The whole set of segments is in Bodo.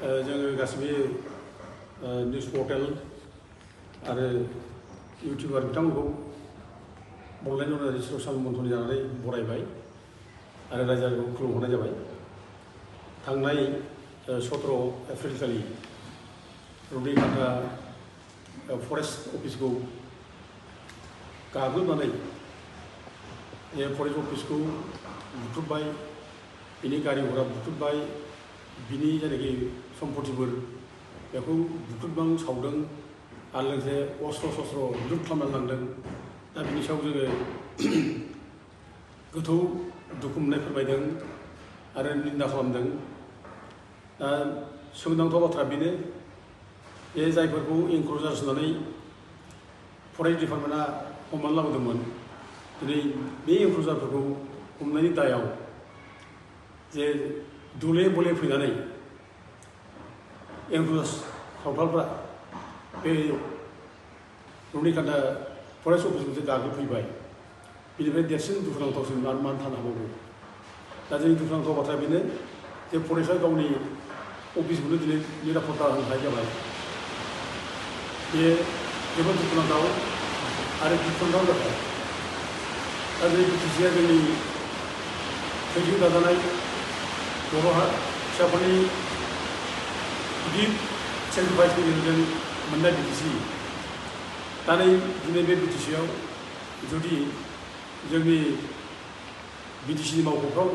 जोङो गासिबो निउस पर्टेल आरो इउटिउबार बिथांमोनखौ बड'लेण्ड अरुनाचल ससियेल मन्थ्रनि जानानै बरायबाय आरो रायजोखौ खुलुमहरनाय जाबाय। थांनाय 17 एप्रिल खालि रुनिकाटा फरेस्ट अफिसखौ गाग्लोबनानै फरेस्ट अफिसखौ बुख्रुबबाय, बिनि गारि घोड़ा बुख्रुबबाय, बिनि जायनाखि सम्पतिफोर बेखौ बुख्रुबदों सावदों आरो लोगोसे अस्त्र शस्त्र लुट खालामनानै लांदों। दा बिनि सायाव जोङो गोथौ दुखु मोननाय फोरमायदों आरो निन्दा खालामदों। दा सोमोनांथाव बाथ्रा बेनो जे जायफोरखौ एनकाउन्टार होनानै फरेस्ट डिपार्टमेन्टआ हमनानै लाबोदोंमोन, दिनै बे एनकाउन्टारफोरखौ हमनायनि दायाव जे दले बले फैनानै एनकाउन्टार सावथालफ्रा बे रुनिकाटा फरेस्ट अफिसखौ गाग्लोबफैबाय, बिनिफ्राय देरसिन दुखुनांथावसिन मानो थानो हाबावगौ। दा जोंनि दुखुनांथाव बाथ्राया बेनो जे फरेस्टआ गावनि अफिसखौनो दिनै निरापत्ता होनो हायै जाबाय। बे जोबोद दुखुनांथाव आरो गिख्रंथाव जाबाय। दा बे बिटिसिआ जोंनि खैजों दाजानाय बर' फिसाफोरनि गिदिर सेक्रिफाइसनि गेजेरजों मोननाय बिटिसि। दा दिनै बे बिटिसिआव जुदि जोंनि बिटिसिनि मावख'फ्राव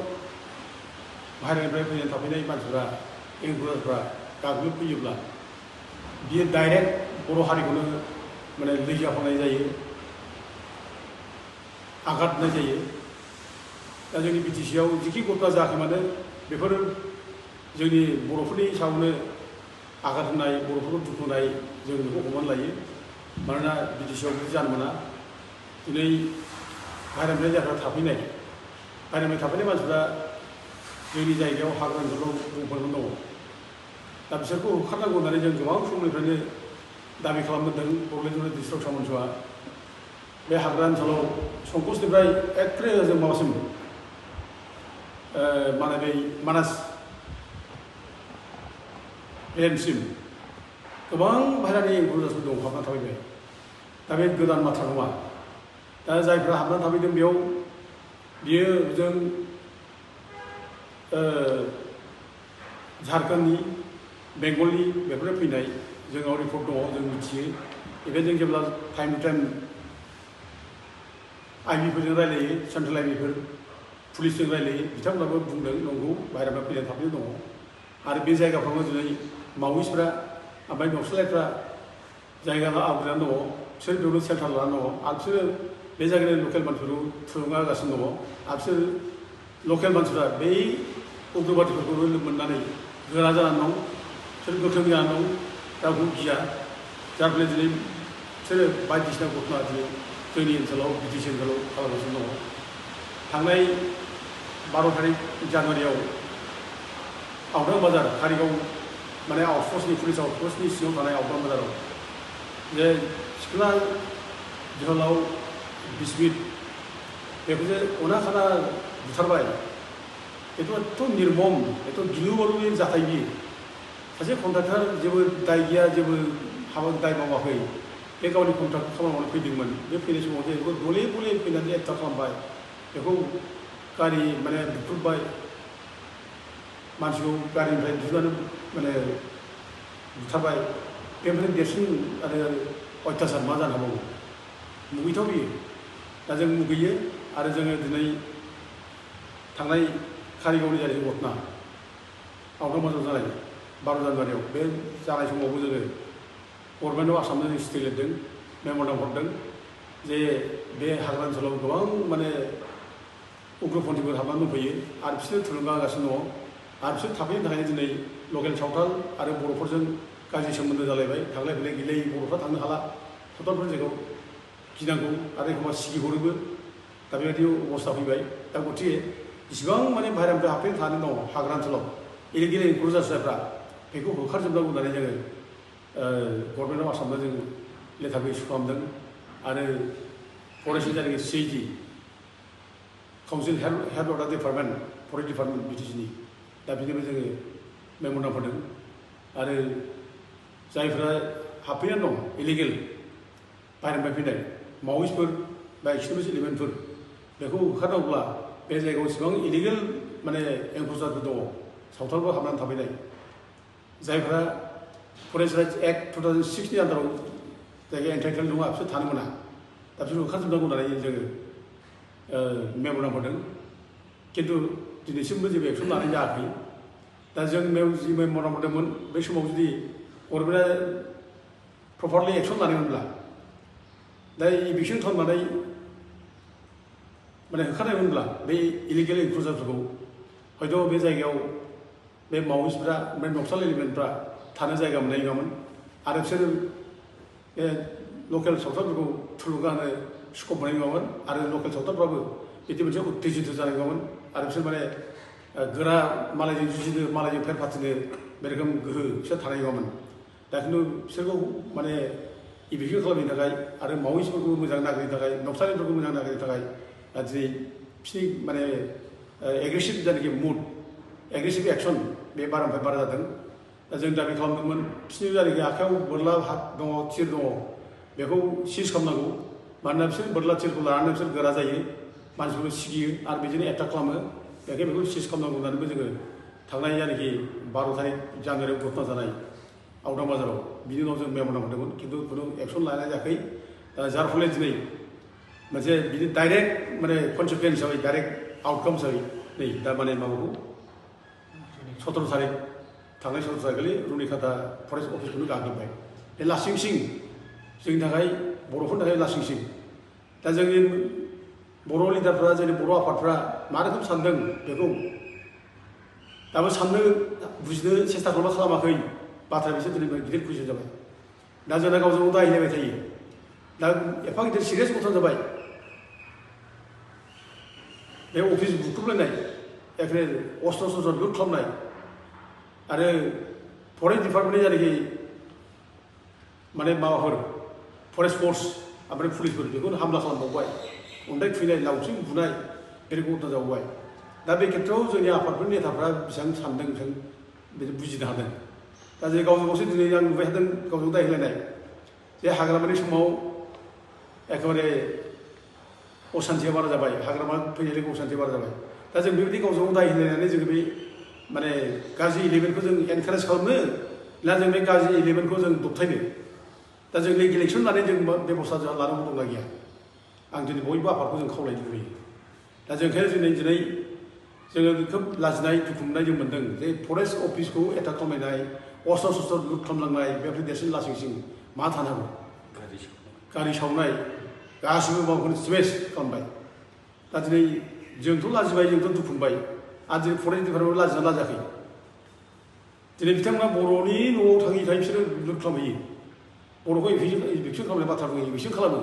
बाहेरानिफ्राय फैनानै थाफैनाय मानसिफ्रा एनकाउन्टारफ्रा गाग्लोबफैयोब्ला बियो डाइरेक्ट बर' हारिखौनो माने लैजाफानाय जायो, आघात होनाय जायो। दा जोंनि बिटिसिआव जिखि घटना जायाखै मानो बेफोर जोंनि बर'फोरनि सायावनो आघात होनाय, बर'फोरखौ दुखु होनाय जों बेखौ हमनानै लायो। मानोना बिटिसिआव बिदि जानो मोना। दिनै बाहेरानिफ्राय जायफ्रा थाफैनाय मानसिफ्रा जोंनि जायगायाव हाग्रा ओनसोलाव बुंफबनानै दङ। दा बिसोरखौ होखारनांगौ होननानै जों गोबां समनिफ्रायनो दाबि खालामबोदों। बड'लेण्ड अरुनाचल डिस्ट्रिक्ट सामन्सआ बे हाग्रा ओनसोलाव संकसनिफ्राय एखे जों माबासिम माने बै मानास प्लेनसिम गोबां बाहेरानि एनकाउन्टारफोर दं हाबनानै थाफैबाय। दा बे गोदान बाथ्रा नङा। दा जायफ्रा हाबनानै थाफैदों बियो जों झारखन्डनि, बेंगलनि बेफोरनो फैनाय जोंनाव रिपर्ट दङ, जों मिथियो। बेखायनो जों जेब्ला टाइम टु टाइम आइबिफोरजों रायलायो, सेन्ट्रेल आइबिफोर पुलिसजों रायलायो, बिथांमोनाबो बुंदों नंगौ बाहेरानिफ्राय फैनानै थाफैनाय दङ। आरो बे जायगाफ्रावनो दिनै मावइस्टफ्रा ओमफ्राय नक्सलाइटफ्रा जायगा आवग्रिनानै दङ। बिसोर बेयावनो सेल्टार लानानै दङ आरो बिसोरो बे जायगानि लकेल मानसिफोरखौ थुलुंगा होगासिनो दङ। आरो बिसोर लकेल मानसिफ्रा बै उग्रबादिफोरखौ मोननानै गोरा जानानै दं, बिसोर गोख्रों जानानै दं, रावखौ गिया। जाय फलनि दिनै बिसोरो बायदिसिना घटना दिनै जोंनि ओनसोलाव बिटिसि ओनसोलाव खालामगासिनो दङ। थांनाय 12 तारिख जानुवारियाव आवदां बाजार कारिगाव माने आउटपस्टनि पुलिस आउटपस्टनि सिङाव थानाय आवदां बाजाराव जे सिख्ला जोहोलाव बिस्मित बेखौ जे अना-खाना बुथारबाय, एथ' निर्मम, एथ' गिलु-बालु जाथाय बियो। सासे कन्ट्राक्टर जेबो दाय गैया, जेबो हाबा दाय मावाखै, बे गावनि कन्ट्राक्ट खालामनानै फैदोंमोन। बे फैनाय समाव जे बेखौ दले बले फैनानै एटाक खालामबाय, बेखौ गारि माने बुख्रुबबाय, मानसिखौ गारिनिफ्राय दिहुननानै माने बुथारबाय। बेनिफ्राय देरसिन आरो अयथासार मा जानो हाबावो। मुगैथाव बियो। दा जों मुगैयो आरो जोङो दिनै थांनाय कारिगावनि जानाय घटना आवदां बाजाराव जानाय 12 जानुवारियाव बे जानाय समावबो जोङो गभर्नमेन्ट अफ आसामनो जों चिठि लिरदों, मेम'रेन्डाम हरदों जे बे हाग्रा ओनसोलाव गोबां माने उग्रपन्थिफोर हाबनानै दंफैयो आरो बिसोरो थुलुंगा होगासिनो दङ। आरो बिसोर थाफैनो थाखायनो दिनै लकेल सावथाल आरो बर'फोरजों गाज्रि सोमोन्दो जालायबाय, थांलाय फैलाय गैलायै बर'फ्रा थांनो हाला, सावथालफोरनि जायगायाव गिनांगौ आरो एखमबा सिगिहरोबो। दा बेबायदि अबस्था फैबाय। दा गथिखे इसिबां माने बाहेरानिफ्राय हाबफैनो थानानै दङ हाग्रा ओनसोलाव इलिगेल एनकाउन्टारफ्रा बेखौ होखारजोबनांगौ होननानै जोङो गभर्नमेन्ट अफ आसामनो जों लेटारबो इस्यु खालामदों। आरो फरेस्टनि जायनाखि CID council head of the department forest department बिटिसिनि दा बिनिबो जोङो मेम'रेन्डाम होदों। आरो जायफोरा हाबफैनानै दं इलिगेल बाहेरनिफ्राय फैनाय मावइस्टफोर बा एक्सट्रिमिस्ट एलिमेन्टफोर बेखौ होखारनांगौब्ला बे जायगायाव इसेबां इलिगेल माने एनक्ल'जारफोर दङ सावथालफोर हाबनानै थाफैनाय जायफोरा फरेस्ट राइट्स एक्ट 2006नि आन्दाराव जायगा एन्टाइटेल दङ बिसोर थानो मोना दा बिसोर होखारजोबनांगौ होननानै जोङो मेम'रेन्डाम हरदों खिन्थु दिनैसिमबो जेबो एक्सन लानाय जायाखै दा जों जि मेम'रेन्डाम हरदोंमोन बे समाव जुदि गभर्नमेन्टआ प्रपारलि एक्सन लानायमोनब्ला दा इभिक्सन खालामनानै माने होखारनायमोनब्ला बे इलिगेल एनक्ल'जारफोरखौ हयथ' बे जायगायाव बे मावइस्टफ्रा ओमफ्राय नक्साल एलिमेन्टफ्रा थानो जायगा मोननाय नङामोन आरो बिसोर बे लकेल सावथालफोरखौ थुलुंगा होनो स्कप मोननाय नङामोन आरो लकेल सावथालफ्राबो बिदि मोनसे उत्तेजित जानाय नङामोन आरो बिसोर माने गोरा मालायजों जुजिनो मालायजों फेर फाथिनो बे रोखोम गोहो बिसोर थानाय नङामोन दा खिन्थु बिसोरखौ माने इभिक्सन खालामनो थाखाय आरो मावइस्टफोरखौ मोजां नागिरनो थाखाय नक्सालिफोरखौ मोजां नागिरनो थाखाय दिनै बिसोरनि माने एग्रेसिभ जायनाखि मुड एग्रेसिभ एक्सन बे बारानिफ्राय बारा जादों दा जों दाबि खालामदोंमोन बिसोरनि जायनाखि आखायाव बोरला दङ थिर दङ बेखौ सिज खालामनांगौ मानोना बिसोर बोरला थिरखौ लानानै बिसोर गोरा जायो मानसिफोरखौ सिगियो आरो बिदिनो एटाक खालामो बेखायनो बेखौ सिज खालामनांगौ होननानैबो जोङो थांनाय जायनाखि 12 तारिख जानुवारियाव घटना जानाय आवदां बाजाराव बिनि उनाव जों मेम'रेन्डाम हरदोंमोन खिन्थु खुनु एक्सन लानाय जायाखै जार फले दिनै मोनसे बिदि डाइरेक्ट माने कनसिकुवेन्स हिसाबै डाइरेक्ट आउटकाम हिसाबै नै दा माने माबाखौ 17 तारिख थांनाय 17 तारिखखालि रुनिकाटा फरेस्ट अफिसखौनो गाग्लोबबाय बे लासिं सिं जोंनि थाखाय बर'फोरनि थाखाय लासिं सिं दा जोंनि बर' लिडारफ्रा जोंनि बर' आफादफ्रा मा रोखोम सानदों बेखौ दाबो साननो बुजिनो सेस्था खालामाखै बाथ्राया बिसोर दिनै गिदिर कुइसन जाबाय दा जोंना गावजों गाव दायलायबाय थायो दा एफा गिदिर सिरियास घटना जाबाय बे अफिस बुख्रुबलायनाय एखे अस्त्र शस्त्र लुट खालामनाय आरो फरेस्ट डिपार्टमेन्टनि जायनाखि माने माबाफोर फरेस्ट फोर्स ओमफ्राय पुलिसफोर बेखौनो हामला खालामबावबाय अन्थाइ खुबैनाय लावथिं बुनाय बे घटना जाबावबाय दा बे खेत्रआव जोंनि आफादफोरनि नेताफ्रा बेसेबां सानदों बेसेबां बुजिनो हादों दा जे गावजों गावसो दिनै आं नुबाय थादों गावजों दाय होलायनाय जे हाग्रामानि समाव एखेबारे असान्थिया बारा जाबाय हाग्रामा फैनाय लोगो असान्थिया बारा जाबाय दा जों बेबायदि गावजों गाव दाय होलायनानै जोङो बे माने गाज्रि एलिमेन्टखौ जों एनकारेज खालामनो ना जों बे गाज्रि एलिमेन्टखौ जों दबथायनो दा जों इलेक्सन लानाय जों बेबस्था जोंहा लानांगौ दंना गैया आं दिनै बयबो आफादखौ जों खावलायनो लुबैयो दा जों ओंखायनो दिनै जोङो खोब लाजिनाय दुखु मोननाय जों मोन्दों जे फरेस्ट अफिसखौ एटाक खालामनाय अस्त्र शस्त्र लुट खालामलांनाय बेफोर देरसिन लासिंसिं मा थानो हागौ गारि सावनाय गासिबो माबाखौनो स्मेस खालामबाय दा दिनै जोंथ' लाजिबाय जोंथ' दुखु मोनबाय आरो दिनै फरेस्ट डिपार्टमेन्ट लाजिना लाजायाखै दिनै बिथांमोना बर'नि न'आव थाङै बिसोरो लुट खालामहैयो बर'खौ इभिक्सन खालामनाय बाथ्रा बुङो इभिक्सन खालामो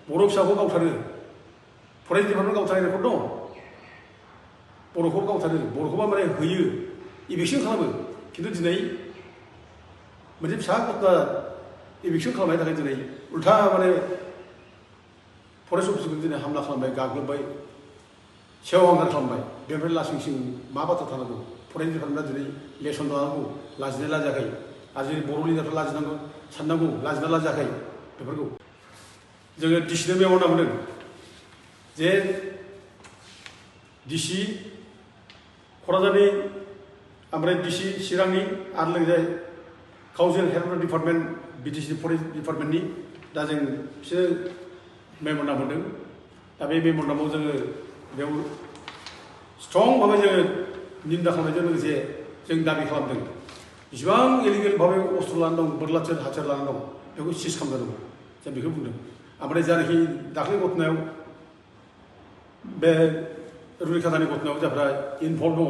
बर' फिसाखौ गावथारो फरेस्ट डिपार्टमेन्ट गावथारनाय रेकर्ड दं बर'खौ गावथारो बर'खौबा माने होयो इभिक्सन खालामो खिन्थु दिनै मोनसे फिसा घटना इभिक्सन खालामनायनि थाखाय दिनै उल्था माने फरेस्ट अफिसखौ दिनै हामला खालामबाय गाग्लोबबाय सेवहांगार खालामबाय बेनिफ्राय लासिं सिं मा बाथ्रा थानांगौ फरेस्ट डिपार्टमेन्टआ दिनै लेसन लानांगौ लाजिनाय लाजायाखै आरो जोंनि बर' लिडारफ्रा लाजिनांगौ साननांगौ लाजिना लाजायाखै बेफोरखौ जोङो डिसिनो मेम'रेन्डाम होदों जे डिसि क'क्राझारनि ओमफ्राय डिसि चिरांनि आरो लोगोसे council health department BTC forest डिपार्टमेन्टनि दा जों बिसोर मेम'रेन्डाम होदों दा बे मेम'रेन्डामाव जोङो बेयाव स्ट्रं भाबै जोङो निन्दा खालामनायजों लोगोसे जों दाबि खालामदों बेसेबां इलिगेल भाबै अस्त्र लानानै दं बोरला थिर हाथियार लानानै दं बेखौ सिज खालामनांगौ जों बेखौ बुंदों ओमफ्राय जायनाखि दाख्लै घटनायाव बे रुनिकाटानि घटनायाव जायफ्रा इनभल्भ दङ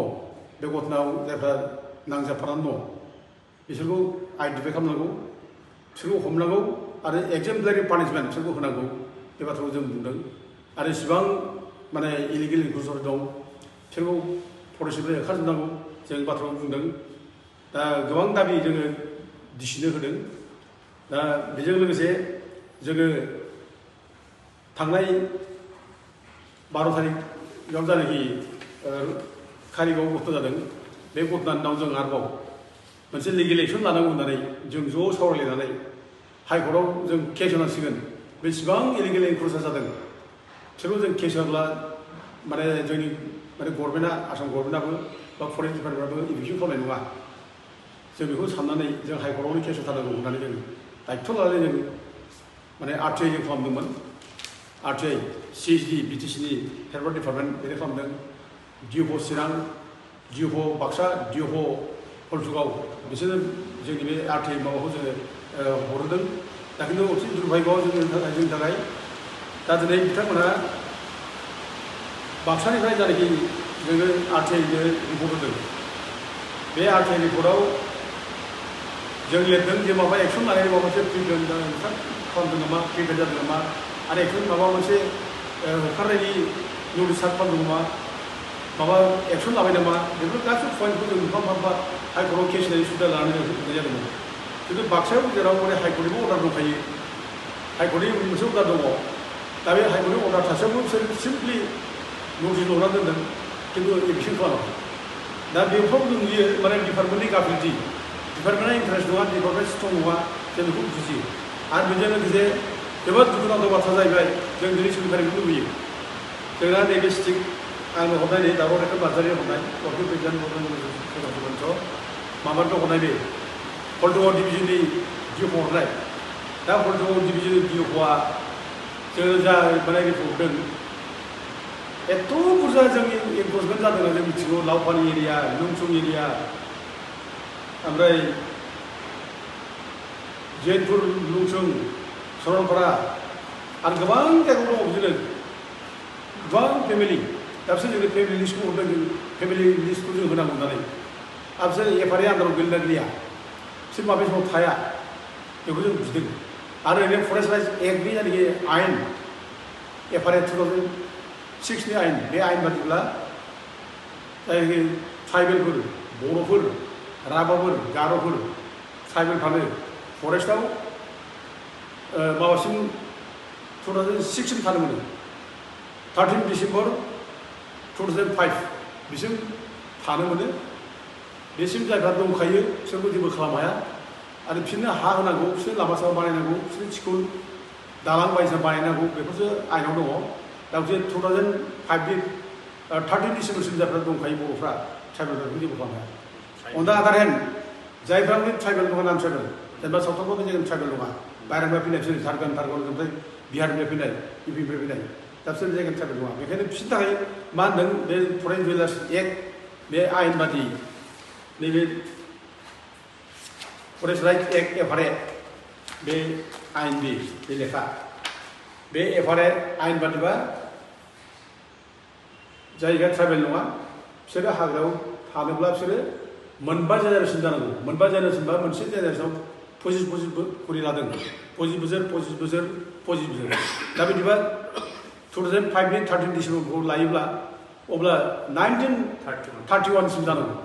बे घटनायाव जायफ्रा नांजाबफानानै दङ बिसोरखौ आइडेन्टिफाइ खालामनांगौ बिसोरखौ हमनांगौ आरो एक्जेम्पलारि पानिशमेन्ट बिसोरखौ होनांगौ बे बाथ्राखौ जों बुंदों आरो इसिबां माने इलिगेल इनक्लुजर दं बिसोरखौ फरेस्टनिफ्राय होखारजोबनांगौ जों बाथ्राखौ बुंदों दा गोबां दाबि जोङो डिसिनो होदों दा बेजों लोगोसे जोङो थांनाय 12 तारिखआव जानाखि कारिगाव घटना जादों बे घटनानि उनाव जों आरोबाव मोनसे लिगेल एक्सन लानांगौ होननानै जों ज' सावरायलायनानै हाइकर्टआव जों केस होनांसिगोन बेसेबां इलिगेल एनक्रोचमेन्ट जादों बिसोरखौ जों केस होब्ला माने जोंनि माने गभर्नमेन्टआ आसाम गभर्नमेन्टआबो बा फरेस्ट डिपार्टमेन्टआबो इभिक्सन खालामनाय नङा जों बेखौ साननानै जों हाइकर्टआवनो केस होथारनांगौ होननानै जों दायित्थ' लानानै जों माने RTI जों खालामदोंमोन RTI CSD BTCनि हेल्थ डिपार्टमेन्ट बेनो खालामदों DFO चिरां DFO बाक्सा DFO हलथुगाव बिसोरो जोंनि बे RTI माबाखौ जोङो हरदों दा खिन्थु अति दुर्भाग्यआव जोंनि थाखाय दा दिनै बिथांमोनहा बाक्सानिफ्राय जायनाखि जोङो RTIनो रिपर्ट होदों बे RTI रिपर्टआव जों लिरदों जे माबा एक्सन लानायनि माबा मोनसे प्रिभेन्ट खालामदों नामा प्रिभेन्ट जादों नामा आरो एक्सन माबा मोनसे होखारनायनि नटिस सार्ट खालामदों नामा माबा एक्सन लाबाय नामा बेफोर गासैबो पइन्टखौ जों मोनफा मोनफा हाइकर्टआव केस होनायनि सुबिदा लानानै होनाय जादोंमोन खिन्थु बाक्सायाव जेराव माने हाइकर्टनिबो अर्डार दंखायो हाइकर्टनि मोनसे अर्डार दङ दा बे हाइकर्टनि अर्डार थासेयावबो बिसोर सिम्पलि नटिस ल'ना दोनदों खिन्थु एभिक्सन खालामाखै दा बेफ्राव जों नुयो माने डिपार्टमेन्टनि गाफिलथि डिपार्टमेन्टआ इन्टारेस्ट नङा डिपार्टमेन्ट स्ट्रं नङा जों बेखौ बुजियो आरो बेजों लोगोसे जोबोद दुखुनांथाव बाथ्रा जाहैबाय जों दिनै सोलोंथाइखौ लुबैयो जोंना नैबे स्टिक आंनो हरनाय नै दावराव रेकर्ड नार्जारि हरनाय वर्किं प्रेसिडेन्ट माबानिफ्राय हरनाय बे हलथुगाव डिभिजननि DFO हरनाय दा हलथुगाव डिभिजननि DFOआ जोङो जा माने रिपर्ट हरदों एथ' बुरजा जोंनि एनक्रोचमेन्ट जादों जों मिथिगौ लावपानि एरिया लुंसुं एरिया ओमफ्राय जैनपुर लुंसुं सरलपारा आरो गोबां जायगायाव दङ बिदिनो गोबां फेमिलि दा बिसोर जोंनि फेमिलि लिस्टखौ हरदों जों फेमिलि लिस्टखौ जों होनांगौ होननानै आरो बिसोर FRA आन्दाराव गोलैना गोलैया बिसोर माबे समाव थाया बेखौ जों बुजिदों आरो ओरैनो फरेस्ट राइट्स एक्टनि जायनाखि आयेन FRA 2006नि आयेन बे आयेन बादिब्ला जायनाखि ट्राइबेलफोर बर'फोर राभाफोर गार'फोर ट्राइबेलफ्रानो फरेस्टआव माबासिम 2006सिम थानो मोनो 13 डिसेम्बर 2005 बिसिम थानो मोनो बेसिम जायफ्रा दंखायो बिसोरखौ जेबो खालामनो हाया आरो बिसोरनो हा होनांगौ बिसोरनो लामा सामा बानायनांगौ बिसोरनो स्कुल दालां बायदिसिना बानायनांगौ बेफोरसो आयेनाव दङ दा बिसोर 2005नि 13 डिसेम्बरसिम जायफ्रा दंखायो बर'फ्रा ट्राइबेलफोरखौ जेबो खालामनो हाया अन दा आदार हेन्ड जायफ्रा ट्राइबेल नङा नान ट्राइबेल जेनेबा सावथालफोरनि जायगायाव ट्राइबेल नङा बाहेरानिफ्राय फैनाय बिसोर झारखन्ड ओमफ्राय बिहारनिफ्राय फैनाय UPनिफ्राय फैनाय दा बिसोर जायगानि ट्राइबेल नङा बेखायनो बिसोरनि थाखाय मा होनदों बे फरेस्ट डिभिजन एक्ट बे आयेन बादि नैबे फरेस्ट राइट एक्ट FRA बे आयेन बे लेखा बे FRA आयेन बादिबा जायगा ट्राइबेल नङा बिसोरो हाग्रायाव थानोब्ला बिसोरो मोनबा जेनेरेसन जानांगौ मोनबा जेनेरेसन बा मोनसे जेनेरेसनाव 25 खरि लादों 25 बोसोर दा बिदिबा 2005नि 13 डिसेम्बरखौ लायोब्ला अब्ला 1931सिम जानांगौ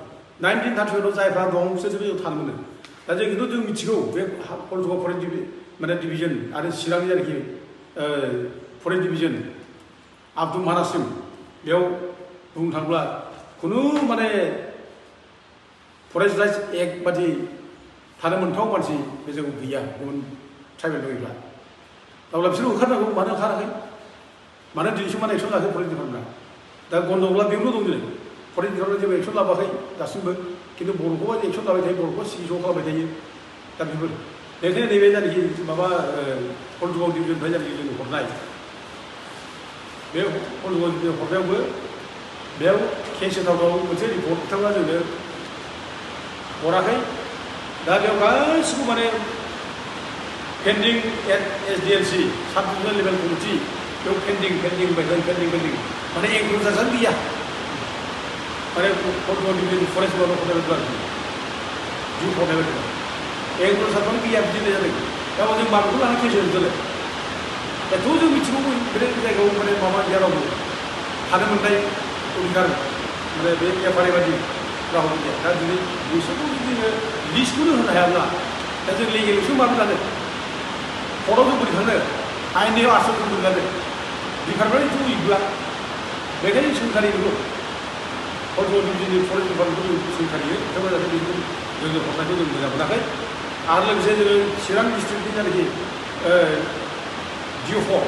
1931आव जायफ्रा दं बिसोर जों थानो मोनो दा जों खिन्थु जों मिथिगौ बे हलथुगाव फरेस्ट माने डिभिजन आरो चिरांनि जायनाखि फरेस्ट डिभिजन आब्दुल मानासिम बेयाव बुंनो थाङोब्ला खुनु माने फरेस्ट राइट्स एक्ट बादि थानो मोनथाव मानसि बे जायगायाव गैया गुबुन ट्राइबेल दङब्ला अब्ला बिसोर ओंखारनांगौ मानो ओंखाराखै मानो दिनैसिम मानो एक्सन लायाखै फरेस्ट डिपार्टमेन्टआ दा गन्दगला बेयावनो दं दिनै फरेस्ट डिपार्टमेन्ट जेबो एक्सन लाबोआखै दासिमबो खिन्थु बर'खौबा एक्सन लाबाय थायो बर'खौ सिगिस' खालामबाय थायो दा बेफोर बेखायनो नैबे जायनाखि माबा हलथुगाव डिभिजननिफ्राय जायनाखि जों हरनाय बे हलथुगाव डिभिजन हरनायावबो बेयाव केस होथावथाव मोनसे रिपर्ट बिथांमोना जोंनो हराखै दा बेयाव गासिबो माने पेन्डिं SDLC साब डिभिजनेल लेभेल कमिटि बेयाव पेन्डिं माने एनक्रोचमेन्टआनो गैया माने हलथुगाव डिभिजन फरेस्ट माबा हरनाय बायदि जिउ हरनाय बायदि एनक्रोचमेन्टआनो गैया बिदिनो जादों दा जों माबाखौ लानानै केस होनो जोंलाय दाथ' जों मिथिगौ बे जायगायाव माने माबा गैया रावबो थानो मोननाय अधिकार माने बे FRA बायदि रावबो गैया दा दिनै बिसोरखौ जुदि जोङो लिस्टखौनो होनो हायाब्ला दा जों लिगेलसो माबोरै जानो कर्टआव जों बोरै थांनो आयेननि आसर जों बोरै जानो डिपार्टमेन्टथ' गैब्ला बेखायनो सोंखारि नंगौ हलथुगाव डिभिजननि फरेस्ट डिपार्टमेन्टखौ जों सोंखारियो बिथांमोना जाहाथे बेखौ जोंनो हरनायखौ जों मोजां मोनाखै आरो लोगोसे जोङो चिरां डिस्ट्रिक्टनि जायनाखि DFO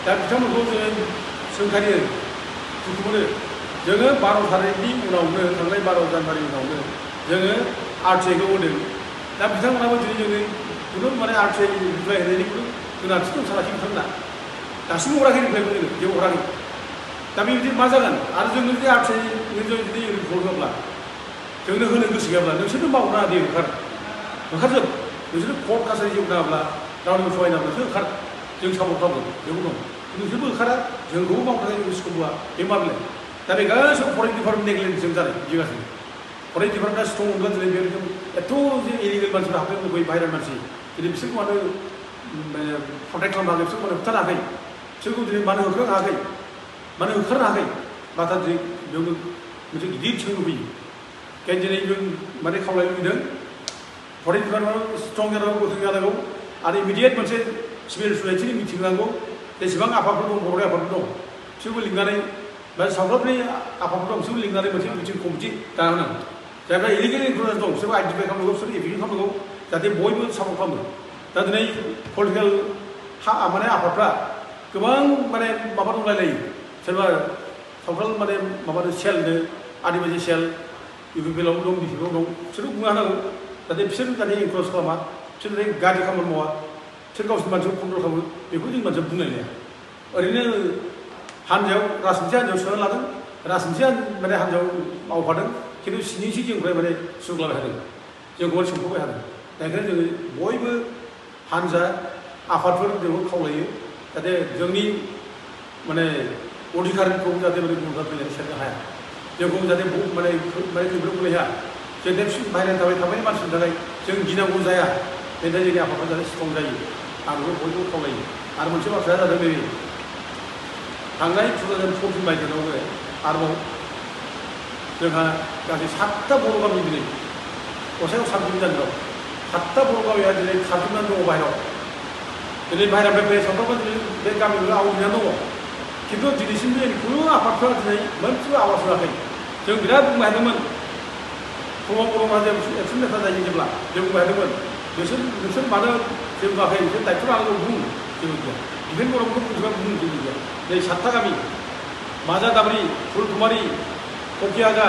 दा बिथांमोनखौ जोङो सोंखारियो दुखु मोनो जोङो 12 तारिखनि उनावनो थांनाय 12 जानुवारि उनावनो जोङो RTIखौ होदों दा बिथांमोनाबो दिनै जोंनो खुनु माने RTI रिप्लाय होनायनि खुनु गोनांथि दंथाराखै बिथांमोना दासिमबो हराखै रिप्लायखौ जोङो जेबो हराखै दा बेबायदि मा जागोन आरो जोङो जुदि RTIनि जुदि रिपर्ट होब्ला जोंनो होनो गोसो गैयाब्ला नोंसोरनो मावना दे ओंखारजोब नोंसोरनो कर्ट कासारि जेबो नाङाब्ला रावनिबो सहायनांगौ नोंसोर ओंखार जों सापर्ट खालामगोन बेबो दं नोंसोरबो ओंखारा जोंखौबो मावनो थाखाय गोसोखौ बुवा बे माबोरै दा बे गासैबो फरेस्ट डिपार्टमेन्ट नेग्लेक्टजों जानाय बिदिगासिनो फरेस्ट डिपार्टमेन्टआ स्ट्रं मोनब्ला दिनै बे एथ' जे इलिगेल मानसिफोरा हाबफैयो बै बाहेरानि मानसि दिनै बिसोरखौ मानो प्रटेक्ट खालामनो हायाखै बिसोरखौ मानो होबथानो हायाखै बिसोरखौ दिनै मानो होखारनो हायाखै मानो होखारनो हायाखै नाथाय दिनै बेयावनो मोनसे गिदिर सोंलु फैयो ओंखायनो दिनै जों माने खावलायनो लुबैदों फरेस्ट डिपार्टमेन्टआव स्ट्रं जानांगौ गोख्रों जानांगौ आरो इमिडियेट मोनसे सिभिल ससाइटिनि मिटिं नांगौ जेसेबां आफादफोर दं बर'नि आफादफोर दं बिसोरबो लिंनानै बा सावथालनि आफादफोर दं बिसोरबो लिंनानै मोनसे मिटिं कमिटि दानांगौ जायफ्रा इलिगेल इनफ्लुयेन्स दं बिसोरबो आइडेन्टिफाइ खालामनांगौ बिसोर एफिकेट खालामनांगौ जाहाथे बयबो सापर्ट खालामो दा दिनै पलिटिकेल माने आफादफ्रा गोबां माने माबा दंलायलायो सोरबा सावथाल माने माबानो सेलनो आदिबासि सेल UPPL दं DPP दं बिसोरखौ बुंनो हानांगौ जाहाथे बिसोर जाहाथे इनक्ल'ज खालामा बिसोर गाज्रि खामानि मावा बिसोर गावसोरनि मानसिखौ कन्ट्रल खालामो बेखौ जों मानसिया बुंलायलाया ओरैनो हानजायाव राजखान्थि हान्जायाव सोना लादों राजखान्थि माने हान्जायाव मावफादों खिन्थु सिनिसि जोंनिफ्राय माने सुग्लाबाय थादों जोंखौ सोंख'बाय थादों दा ओंखायनो जोङो बयबो हान्जा आफादफोर जोंखौ खावलायो जाहाथे जोंनि माने अधिकारखौ जाहाथे माने गुबुनफ्रा फैनानै सेरनो हाया जोंखौ जाहाथे माने खैफोद गोलैया जों दा बाहेरानि थाबाय मानसिनि थाखाय जों गिनांगौ जाया बेनि थाखाय जोंनि आफादफ्रा जाहाथे स्ट्रं जायो आं बेखौ बयबो खावलायो आरो मोनसे बाथ्राया जादों बे थांनाय 2014 मायथाइयावबो आरोबाव जोंहा गासै 7टा बर' गामि दिनै गसाइगाव साबसिन जानायाव 7टा बर' गामिया दिनै खारजोबनानै दङ बाहेरायाव दिनै बाहेरानिफ्राय फैनाय सावथालफ्रा दिनै बे गामिखौ आवग्रिनानै दङ खिन्थु दिनैसिमबो जोंनि खुनु आफादफ्रा दिनै मोनसेबो आवाज होआखै जों बिराद बुंनो हादोंमोन प्रमद बर' माहारिया एक्सन लेटार जायो जेब्ला जों बुंनो हादोंमोन नोंसोर मानो जेबो बुङाखै नोंसोर दायथ' लानांगौ बुं जेबो गैया डिफेन्स बर'खौ बुंजोबा बुं जेबो गैया नै 7टा गामि माजा दाबरि फुलकुमारि ककियागा